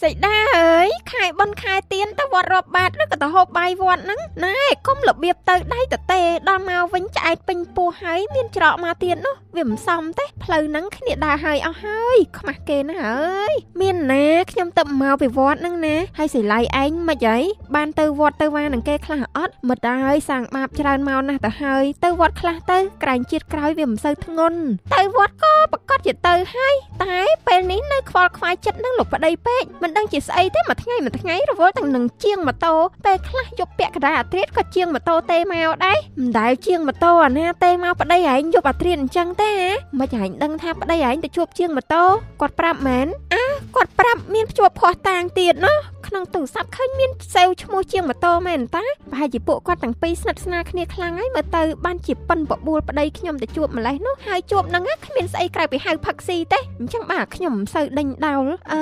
សីតាអើយខែបុណ្យខែទៀនទៅវត្តរាប់បាតឬក៏ទៅហូបបាយវត្តហ្នឹងណែកុំរបៀបទៅដៃតទេដល់មកវិញឆ្អែតពេញពោះហើយមានច្រកមកទៀតនោះវាមិនសមទេផ្លូវហ្នឹងគ្នាដើរហើយអស់ហើយខ្មាស់គេណាអើយមានណាខ្ញុំទៅមកពីវត្តហ្នឹងណាហើយសិលៃឯងមិនអីបានទៅវត្តទៅវានឹងគេខ្លះអត់មិត្តហើយសាងបាបច្រើនមកណាស់ទៅហើយទៅវត្តខ្លះទៅក្រែងជាតិក្រោយវាមិនសូវធ្ងន់ទៅវត្តក៏ប្រកាសជាទៅហើយតែពេលនេះនៅខ្វល់ខ្វាយចិត្តនឹងលោកប្តីពេកមិនដឹងជាស្អីទេមួយថ្ងៃមួយថ្ងៃរវល់ទាំងនឹងជាងម៉ូតូពេលខ្លះយប់ពាក់កណ្ដាលអាត្រៀតក៏ជាងម៉ូតូទេមកដែរមិនដែលជាងម៉ូតូអាណាទេមកប្តីឯងយប់អាត្រៀតអញ្ចឹងទេមិនឯងដឹងថាប្តីឯងទៅជួបជាងម៉ូតូគាត់ប្រាប់មែនអើគាត់ប្រាប់មានភ្ជាប់ភ័ស្តុតាងទៀតណោះក្នុងទូរស័ព្ទឃើញមានសេវឈ្មោះជាងម៉ូតូមែនតាប្រហែលជាពួកគាត់ទាំងពីរស្និទ្ធស្នាលគ្នាខ្លាំងហើយមើលទៅបានជាប៉ិនបបួលប្តីខ្ញុំទៅជួបម្លេះនោះហើយជួបនឹងគ្មានស្អីក្រៅពីហៅផឹកស៊ីទេអញ្ចឹងបាទខ្ញុំមិនសូវដេញដោលអឺ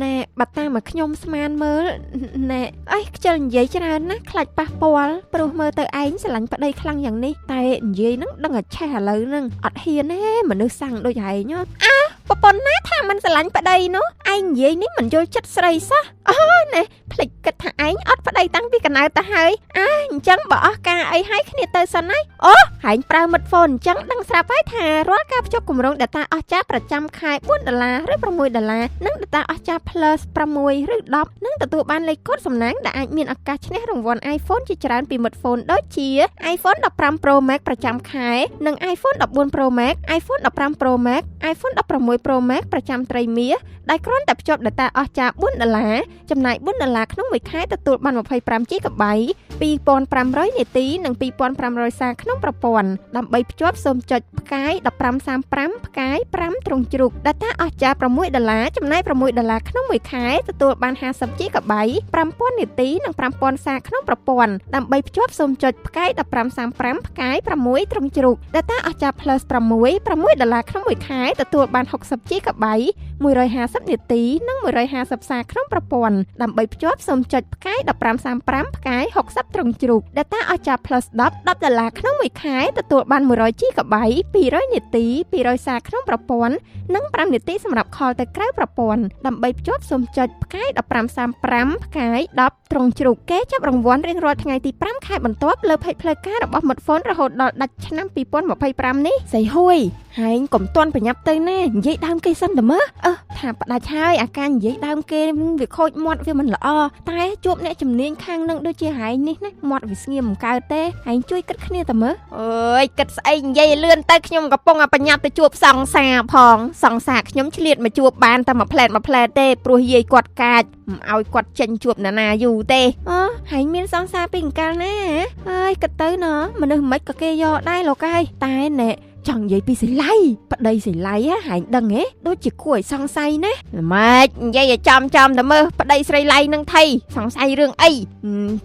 ណែបើតាមមកខ្ញុំស្មានមើលណែអីខ្ជិលនិយាយច្រើនណាស់ខ្លាចប៉ះពាល់ព្រោះមើលទៅឯងស្រឡាញ់ប្តីខ្លាំងយ៉ាងនេះតែនិយាយនឹងដឹងតែឆេះឥឡូវនឹងអត់ហ៊ានទេមនុស្សសាំងដូចឯងអើប្រពន្ធណាថាមិនស្រឡាញ់ប្តីនោះឯងនិយាយនេះមិនយល់ចិត្តស្រីសោះអូណែភ្លេចគិតថាឯងអត់ប្តីតាំងពីកណៅទៅហើយអើអញ្ចឹងបើអស់ការអីហើយគ្នាទៅសិនហើយអូហែងប្រើមិត្តហ្វូនអញ្ចឹងដឹងស្រាប់ហើយថារាល់ការភ្ជាប់គម្រោង data អស្ចារ្យប្រចាំខែ4ដុល្លារឬ6ដុល្លារនិង data អស្ចារ្យ Plus 6ឬ10នឹងទទួលបានលេខកូដសំណាងដែលអាចមានឱកាសឈ្នះរង្វាន់ iPhone ជាច្រើនពីមិត្តហ្វូនដូចជា iPhone 15 Pro Max ប្រចាំខែនិង iPhone 14 Pro Max iPhone 15 Pro Max iPhone 16 Pro Max ប្រចាំត្រីមាសដែលគ្រាន់តែភ្ជាប់ data អស្ចារ្យ4ដុល្លារចំណាយ4ដុល្លារក្នុងមួយខែទទួលបាន25 GB 2500នាទីនិង2500សារក្នុងប្រព័ន្ធដើម្បីភ្ជាប់សូមចុចផ្កាយ1535ផ្កាយ5ត្រង់ជ្រូក data អស្ចារ្យ6ដុល្លារចំណាយ6ដុល្លារក្នុងមួយខែទទួលបាន50 GB 5000នាទីនិង5000សារក្នុងប្រព័ន្ធដើម្បីភ្ជាប់សូមចុចផ្កាយ1535ផ្កាយ6ត្រង់ជ្រូក data អស្ចារ្យ Plus 6 6ដុល្លារក្នុងមួយខែទទួលបាន60 GB 150នាទីនិង150សារក្នុងប្រព័ន្ធដើម្បីភ្ជាប់សូមចុចផ្កាយ1535ផ្កាយ60ត្រង់ជ្រូក data អស្ចារ្យ Plus 10 10ដុល្លារក្នុងមួយខែទទួលបាន100 GB 200នាទី200សារក្នុងប្រព័ន្ធនិង5នាទីសម្រាប់ខលទៅក្រៅប្រព័ន្ធដើម្បីភ្ជាប់សូមចុចផ្កាយ1535ផ្កាយ10ត្រង់ជ្រូកគេចាប់រង្វាន់រៀងរាល់ថ្ងៃទី5ខែបន្ទាប់លើផេកផ្លូវការរបស់មិត្តហ្វូនរហូតដល់ដាច់ឆ្នាំ2025នេះសៃហួយហែងកុំទាន់ប្រញាប់ទៅណានិយាយដើមគេសិនតើមើលអឺថាផ្ដាច់ហើយអាការនិយាយដើមគេវាខូចមាត់វាមិនល្អតែជួបអ្នកជំនាញខាងនឹងដូចជាហែងនេះណាមាត់វាស្ងៀមមិនកើតទេហែងជួយគិតគ្នាតើមើលអើយគិតស្អីនិយាយលឿនទៅខ្ញុំកំពុងតែប្រញាប់ទៅជួបសង្សារផងសង្សារខ្ញុំឆ្លៀតមកជួបបានតែមួយផ្លែតមួយផ្លែតទេព្រោះយាយគាត់កាចមិនឲ្យគាត់ចេញជួបណានាយូរទេអូហែងមានសង្សារពីអង្កលណាអើយគិតទៅណមនុស្សមិនក៏គេយកដែរលោកហើយតែណែចង់និយាយពីសិលៃប្តីសិលៃហែងដឹងហ៎ដូចជាគួរឲ្យសង្ស័យណាម៉េចនិយាយឲ្យចំចំតែមើលប្តីស្រីឡៃនឹងថៃសង្ស័យរឿងអី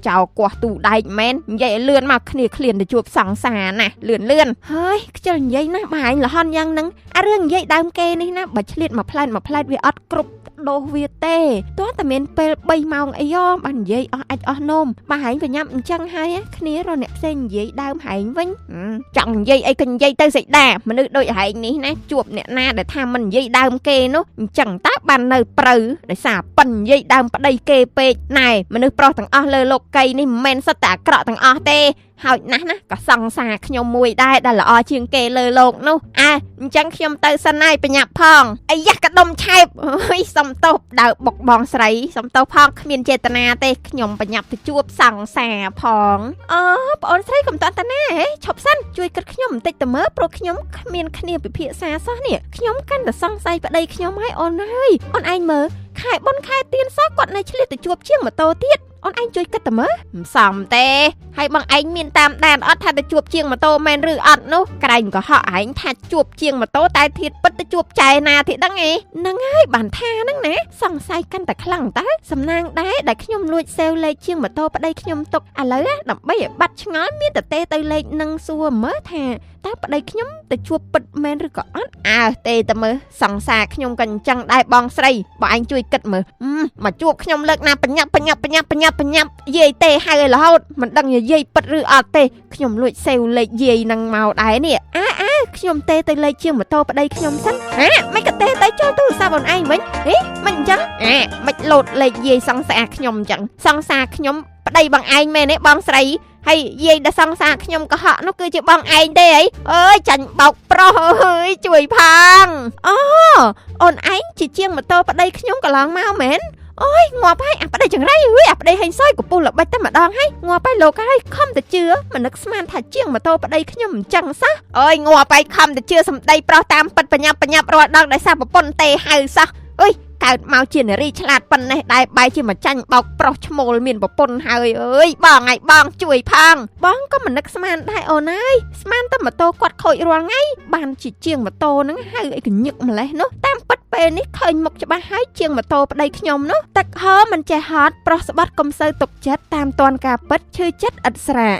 ចោលកោះទូដែកមែននិយាយឲ្យលឿនមកគ្នាឃ្លានទៅជួបសង្សារណាលឿនលឿនហើយខ្ជិលនិយាយណាបើឯងលហន់យ៉ាងហ្នឹងអារឿងនិយាយដើមគេនេះណាបើឆ្លៀតមួយផ្លែតមួយផ្លែតវាអត់គ្រប់ដូសវាទេទោះតែមានពេល3ម៉ោងអីយ៉បាននិយាយអស់អាចអស់នោមបើហែងប្រញាប់អញ្ចឹងហើយគ្នារកអ្នកផ្សេងនិយាយដើមហែងវិញចង់និយាយអីក៏និយាយទៅសេចដាមនុស្សដូចហែងនេះណាជួបអ្នកណាដែលថាមិននិយាយដើមគេនោះអញ្ចឹងតើបាននៅព្រៅដោយសារប៉ិននិយាយដើមប្តីគេពេកណែមនុស្សប្រុសទាំងអស់លើលោកីនេះមិនមែនសុទ្ធតែអាក្រក់ទាំងអស់ទេហើយណាស់ណាក៏សង្សារខ្ញុំមួយដែរដែលល្អជាងគេលើលោកនោះអើអញ្ចឹងខ្ញុំទៅសិនហើយប្រញាប់ផងអាយ៉ាកដុំឆែបអើយសុំទោសដើបុកបងស្រីសុំទោសផងគ្មានចេតនាទេខ្ញុំប្រញាប់ទៅជួបសង្សារផងអូប្អូនស្រីកុំតាន់តាណាហេឈប់សិនជួយគិតខ្ញុំបន្តិចទៅមើលព្រោះខ្ញុំគ្មានគ្នាពិភាក្សាសោះនេះខ្ញុំកាន់តែសង្ស័យប្តីខ្ញុំហើយអូនហើយអូនឯងមើលខែបុណ្យខែទៀនសោះគាត់នៅឆ្លៀតទៅជួបជាងម៉ូតូទៀតអូនឯងជួយគិតតើមើលមិនសមទេហើយបងឯងមានតាមដានអត់ថាទៅជួបជាងម៉ូតូមែនឬអត់នោះក្រែងកុហកឯងថាជួបជាងម៉ូតូតែធៀបពិតទៅជួបចែណាទៀតដឹងឯងហ្នឹងហើយបានថាហ្នឹងណាសង្ស័យកាន់តែខ្លាំងតើសំណាងដែរដែលខ្ញុំលួចសេវលេខជាងម៉ូតូប្តីខ្ញុំទុកឥឡូវដើម្បីឲ្យបាត់ឆ្ងល់មានតែទេទៅលេខនឹងសួរមើលថាតើប្តីខ្ញុំទៅជួបពិតមែនឬក៏អត់អើទេតើមើលសង្សារខ្ញុំក៏អញ្ចឹងដែរបងស្រីបើឯងជួយគិតមើលមកជួបខ្ញុំលើកណាបញ្ញាប់បញ្ញាប់បញ្ញាប់បញ្ញាប់បញ្ញាប់យាយទេហៅឲ្យរហូតមិនដឹងនិយាយពិតឬអត់ទេខ្ញុំលួចសេវលេខយាយនឹងមកដែរនេះអើអើ ខ្ញុំទេទៅលេខជាងម៉ូតូប្តីខ្ញុំសិនអាមិនក៏ទេទៅចូលទូរស័ព្ទអូនឯងវិញហេមិនអញ្ចឹងអាមិនលោតលេខយាយសង្សារខ្ញុំអញ្ចឹងសង្សារខ្ញុំប្តីបងឯងមែនទេបងស្រីហើយយាយដែលសង្សារខ្ញុំកុហកនោះគឺជាបងឯងទេអីអើយចាញ់បោកប្រុសអើយជួយផងអូអូនឯងជាជាងម៉ូតូប្តីខ្ញុំកន្លងមកមែនអូយងាប់ហើយអាប្តីចង្រៃអើយអាប្តីហេងសុយកពស់ល្បិចតែម្ដងហើយងាប់ហើយលោកហើយខំតែជឿមិននឹកស្មានថាជាងម៉ូតូប្តីខ្ញុំអញ្ចឹងសោះអើយងាប់ហើយខំតែជឿសម្ដីប្រុសតាមពិតបញ្ញាប់បញ្ញាប់រាល់ដងដោយសារប្រពន្ធទេហៅសោះអើយកើតមកជានារីឆ្លាតប៉ុណ្ណេះដែរបែរជាមកចាញ់បោកប្រុសឈ្មោលមានប្រពន្ធហើយអើយបងឯងបងជួយផងបងក៏មិននឹកស្មានដែរអូនអើយស្មានតែម៉ូតូគាត់ខូចរាល់ថ្ងៃបានជាជាងម៉ូតូហ្នឹងហៅអីកញឹកម្លេះនោះតាមពិតពេលនេះឃើញមុខច្បាស់ហើយជាងម៉ូតូប្តីខ្ញុំនោះទឹកហមិនចេះហត់ប្រុសស្បត់កុំសូវទុកចិត្តតាមតាន់ការពិតឈឺចិត្តឥតស្រាក។